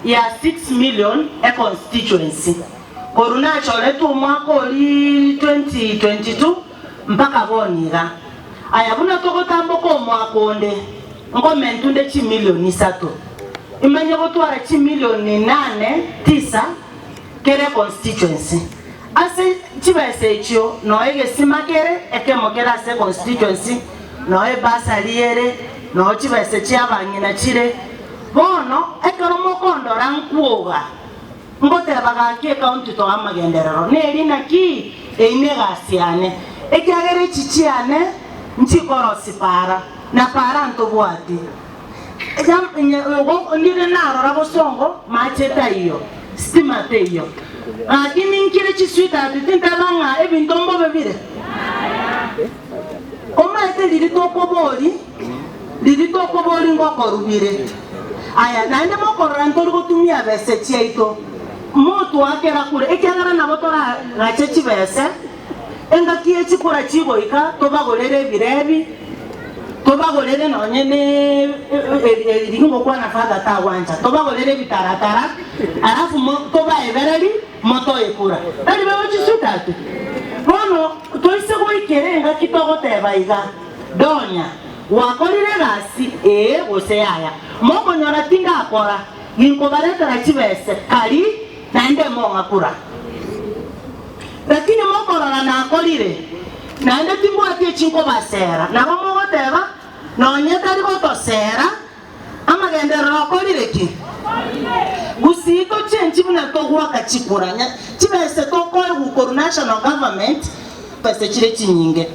ya 6 million econstituency korwa nachoretwe omwaka oria 2022 mpaka bono iga. Aya buna togotamboka omwaka onde, nkomentwe nde chimilioni isato, imanye gotwara chimilioni nane tisa kera econstituency. Ase chibesa echio noo egesima kere ekemo kere ase econstituency, noo ebursary ere, noo chibesa chi'abang'ina chire. Bono ekero mokondora nkwoga, ngoteba gaki ecounty toa amagenderero neri naki? Eyio negasi yane, ekiagera echi chiane nchikorosi para, na para ntobwati. Ndire narora bosongo mache taiyo, stima teiyo. Gaki ninkire chisweetheart tinteba ng'a ebinto mbobe bire. Omaete riria tokobori, riria tokobori ngokoru bire. Aya naende mokorora ntori gotumia bese chiaito, motwakera kure ekiagera nabo toragache chibese. Engaki ye chikura chigoika tobagorere ebirebi, tobagorere nonye ne eri ngokwana Father tagwancha, tobagorere ebitaratara, alafu tobaebereri motoe kura. Tari bebo chisweetheart? Bono toise goikera engaki togoteba iga, Donya, gwakorire egasi ee gose yaya? Mokonyora tindakora, ginkobaretera chibese kari naende mong'a kura. Lakini mokorora nakorire, naende timbwati eki nkobasera. Nabo mogoteba, Nonye tari gotosera, amagenderero akorire ki? Gusii tochenchi buna togoaka chikura, chibese tokoegwa korwa national government, chibese chire chinyinge.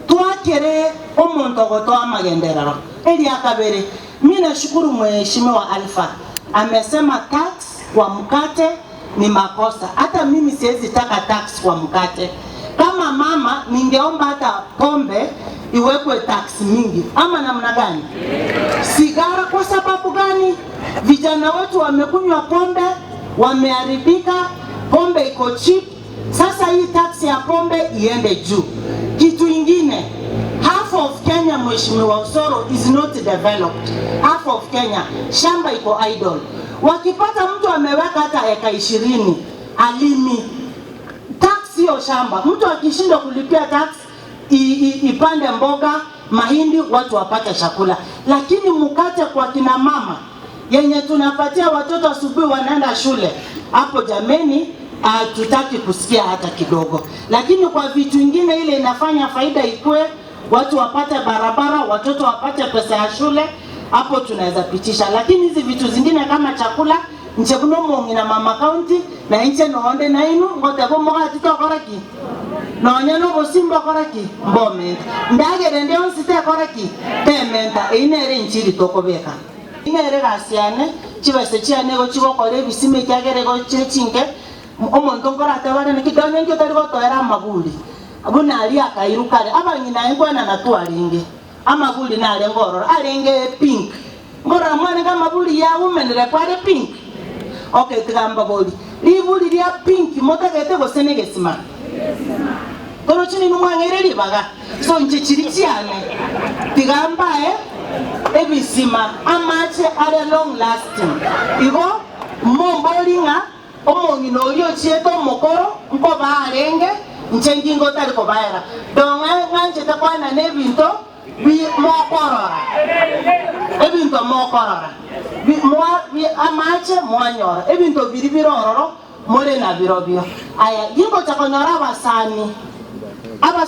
Twakere omonto ogotoa amagenderero. Eria kabere, mi nashukuru Mheshimiwa Alpha amesema tax kwa mkate ni makosa hata mimi siezi taka tax kwa mkate kama mama ningeomba hata pombe iwekwe tax mingi ama namna gani sigara kwa sababu gani vijana wetu wamekunywa pombe wameharibika pombe iko cheap sasa hii tax ya pombe iende juu kitu ingine half of Kenya Mheshimiwa Osoro is not developed half of Kenya shamba iko idle Wakipata mtu ameweka hata eka 20 alimi tax hiyo shamba, mtu akishindwa kulipia tax ipande mboga, mahindi, watu wapate chakula. Lakini mkate kwa kina mama yenye tunapatia watoto asubuhi wanaenda shule, hapo jameni, hatutaki kusikia hata kidogo. Lakini kwa vitu ingine ile inafanya faida ikue, watu wapate barabara, watoto wapate pesa ya shule, hapo tunaweza pitisha. Lakini hizi vitu zingine kama chakula nche buna omong'ina mama county na inche nonde nainwe ngoteba omogati tokora ki? Nonya na obosie mbokora ki? Mbomenta. Ndagera ende yonsi tekora ki? Tementa. Eyio nere enchiri tokobeka. Eyio nere egasi yane, chibesa chiane igo chigokora ebisima ekiagera igo chire chinke, omonto nkoratebe are naki nonya inki otari gotoera amaburi buna aria akairwa kare. Abang'ina aye nkwenana twarenge. Amaburi narenge ororo arenge pink. Nkorora mwarenge amaburi ya women rep are pink? Okay tiga mbaborie, riburi ria pink motagete gose negesima? Torochi ninwe mwang'eire ribaga? So inche chiri chiane tiga mbae ebisima amache are long lasting. Igo mombori ng'a Omong'ina oria ochiete omokoro nkobaa arenge, inche ngingo otari kobaera. Dong'e ng'anchete koenana ebinto bi mokorora, ebinto mokorora, bi mwa bi amache mwanyora, ebinto biria bire ororo more nabirobio. Aya, gingocha konyora abasani, abasani.